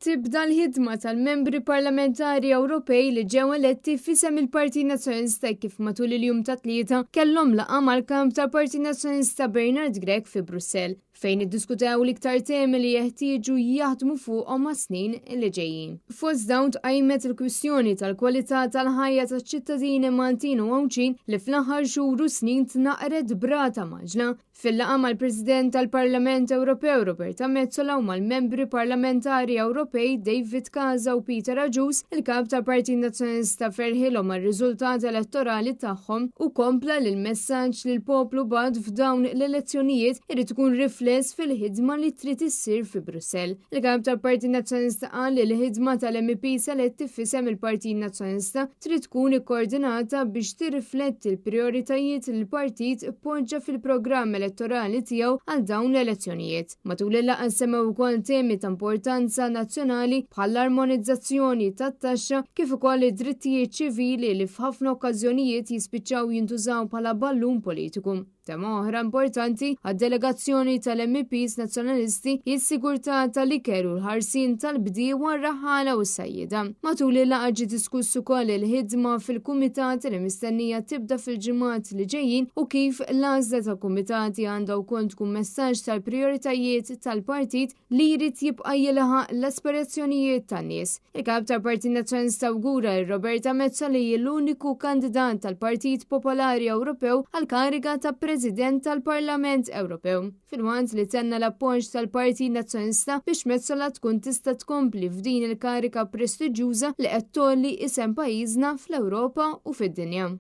Tibda l-ħidma tal-membri parlamentari Ewropej li ġew eletti f'isem il-Partit Nazzjonalista kif matul il-jum tat-Tlieta kellhom laqgħa mal-kamp tal-Partit Nazzjonalista Bernard Grech fi Brussell fejn iddiskutew l-iktar temi li jeħtieġu jaħdmu fuqhom għas-snin li ġejjin. Fost dawn tqajmet il-kwistjoni tal-kwalità tal-ħajja taċ-ċittadini Maltin u Għawdxin li fl-aħħar xhur u snin tnaqqret b'rata mgħaġġla. Fil-laqgħa mal-President tal-Parlament Ewropew Roberta Metsola u mal-membri parlamentari Ewropej David Casa u Peter Agius, il-kap tal-Partit Nazzjonalista ferħilhom għar-riżultat elettorali tagħhom u kompla li l-messaġġ li l-poplu bagħat f'dawn l-elezzjonijiet irid ikun rifless fil-ħidma li trid issir fi Brussell. Il-kap tal-Partit Nazzjonalista qal li l-ħidma tal-MEPs eletti f'isem il-Partit Nazzjonalista trid tkun ikkoordinata biex tirrifletti l-prijoritajiet li l-partit poġġa fil-programm elettorali tiegħu għal dawn l-elezzjonijiet. Matul il-laqgħa semmew ukoll temi ta' importanza nazzjonali bħall-armonizzazzjoni tat-taxxa kif ukoll id-drittijiet ċivili li f'ħafna okkażjonijiet jispiċċaw jintużaw bħala ballun politiku. Tema oħra importanti għad-delegazzjoni tal-MEPs Nazzjonalisti hi s-sigurtà tal-ikel u l-ħarsien tal-bdiewa, r-raħħala u s-sajjieda. Matul il-laqgħa ġie diskuss ukoll il-ħidma fil-kumitati li mistennija tibda fil-ġimgħat li ġejjin u kif l-għażla ta' kumitati għandha wkoll tkun messaġġ tal-prijoritajiet tal-partit li jrid jibqa' jilħaq l-aspirazzjonijiet tan-nies. Il-kap tal-Partit Nazzjonalista awgura lil Roberta Metsola li hi l-uniku kandidat tal-Partit Popolari Ewropew għall-kariga ta' President tal-Parlament Ewropew, filwaqt li tenna l-appoġġ tal-Partit Nazzjonalista biex Metsola tkun tista' tkompli f'din il-kariga prestiġjuża li qed tgħolli isem pajjiżna fl-Ewropa u fid-dinja.